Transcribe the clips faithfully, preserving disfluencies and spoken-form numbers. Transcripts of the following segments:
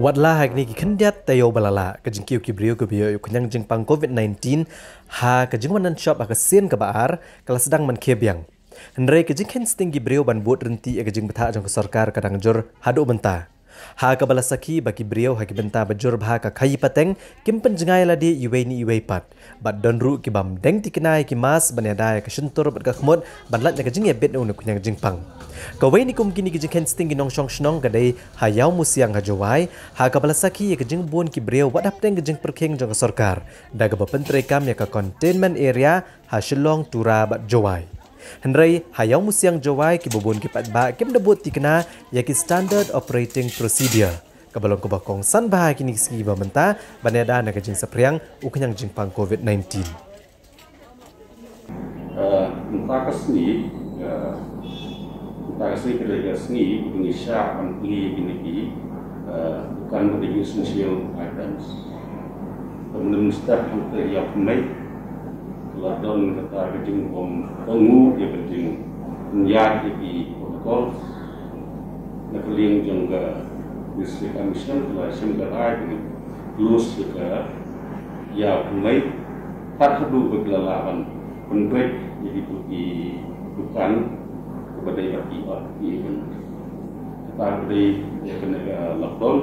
Wat la ha kine ki khyndiat taïew ba la lah, ka jingkiew ki briew kaba ïoh ïa u khñiang jingpang COVID nineteen ha ka jingwan nang shop ha ka sien kaba ar ka la sdang man khie biang. Hynrei ka jingkheiñ sting ki briew ban bud ryntih ïa ka jingbthah jong ka sorkar ka dang jur haduh mynta. Ha kaba la sakhi ba ki briew ha ki bynta ba jur bha ka khaïi pateng kim pynjngai lade iwei na iwei pat. Bad don ruh ki bym deng thikna ïa ki mask ban ïada ïa ka shyntur bad ka khmut ban lait na ka jingïabit na u khñiang jingpang. Kawei na kum kine ki jingkheiñ sting ki nongshong shnong ka dei ha Ïawmusiang ha Jowai, ha kaba la sakhi ïa ka jingbun ki briew wat hapdeng ka jingpyrkhing jong ka sorkar da kaba pyntreikam ïa ka containment area ha Shillong, Tura bad Jowai. Hynrei ha Ïawmusiang Jowai kiba bun ki paidbah kim da bud thikna ïa ki standard operating procedure, kaba long kaba kongsan bha ha kine ki sngi ba mynta ban ïada na ka jingsaphriang u khñiang jingpang COVID nineteen. Mynta ka sngi, mynta ka sngi ka dei ka sngi ba ngi shah ban plie ïa kine ki dukan ba dei essential items. Ka Minister hangta ïa pynmei la don kata ka jingbym kohnguh ïa ka jingpynïaid ïa ki protocols. Na ka liang jong ka District Commission ka la shim ka rai ba ngi close ïa ka ïa pynmei tad haduh ba ki la lah ban pynbeit ïa ki dukan kaba dei ba ki ot ki even. Kata ka dei ïa kane ka lockdown.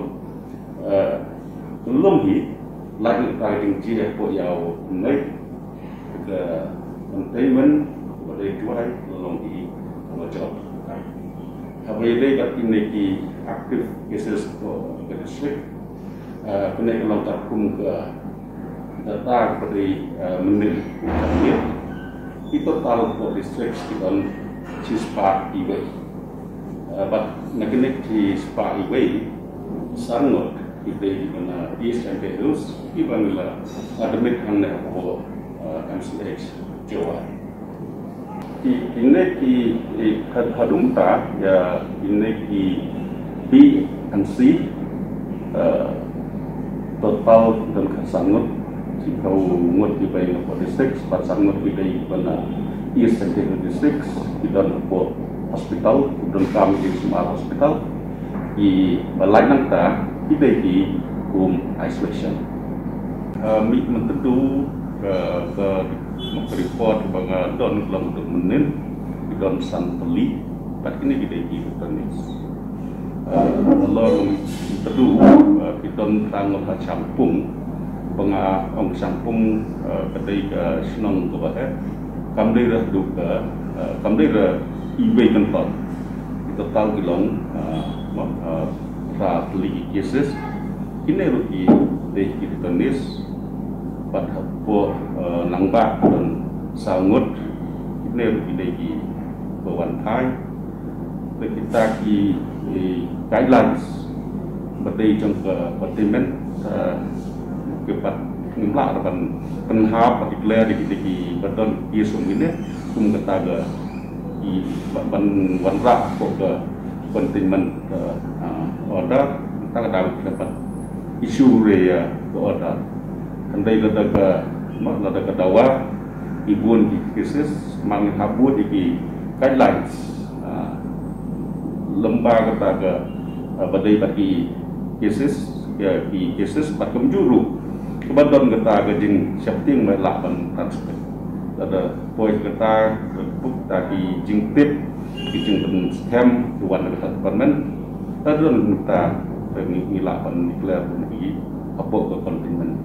Lum hi lait na kata ka jingjia hapoh ïa u pynmei ka containment kaba dei Jowai la long hi kaba jop. Haba ïadei bad kine ki active cases hapoh ka district, kane ka long katkum ka data kaba dei mynnin ka dei ki total hapoh district ki don shispah iwei. Bad na kine ki shispah iwei san ngut ki dei kiba na East Jaintia Hills kiba ngi la admit hangne hapoh M C H Jowai. Ki kine ki haduh mynta ïa kine ki B and C total don khatsan ngut, shiphew ngut ki bei hapoh district bad san ngut ki dei kiba na East Jaintia Hills District ki don hapoh hospital, ki don kam ki sumar hospital. Kiba lait nangta ki dei ki home isolation. Mih Myntdu ka ka report ba nga don ka long haduh mynnin ki don san tylli bad kine ki dei ki returnees. Nalor Myntdu ki don tang ha Shangpung, ba nga ong Shangpung ka dei ka shnong kaba heh, kam dei ruh haduh ka kam dei ruh iwei kynthon. Ki total ki long phra tylli ki cases. Kine ruh ki dei ki returnees. Bad hapoh Nangbah ki don saw ngut, kine ruh ki dei kiba wan phai. Te kita ki guidelines ba dei jong ka containment ki pat ngim lah ban pynhap ba declare ïa kita kiba don case kum kine kum kata ka ban wanrah hapoh ka containment order. Kata ka daw kita pat issue re ïa ka order. Hynrei lada ka lada ka dawa ki bun ki cases man ngi hap bud ïa ki guidelines lem bad kata ka ba dei bad ki cases ki cases bad kumjuh ruh kaba don kata ka jingsheptieng ba lah ban transmit. Lada poi kata ka puk ta ki jingtip ki jingpynskhem ki wan na kata department. Ta don kata ngi lah ban declare kum ki hapoh ka containment.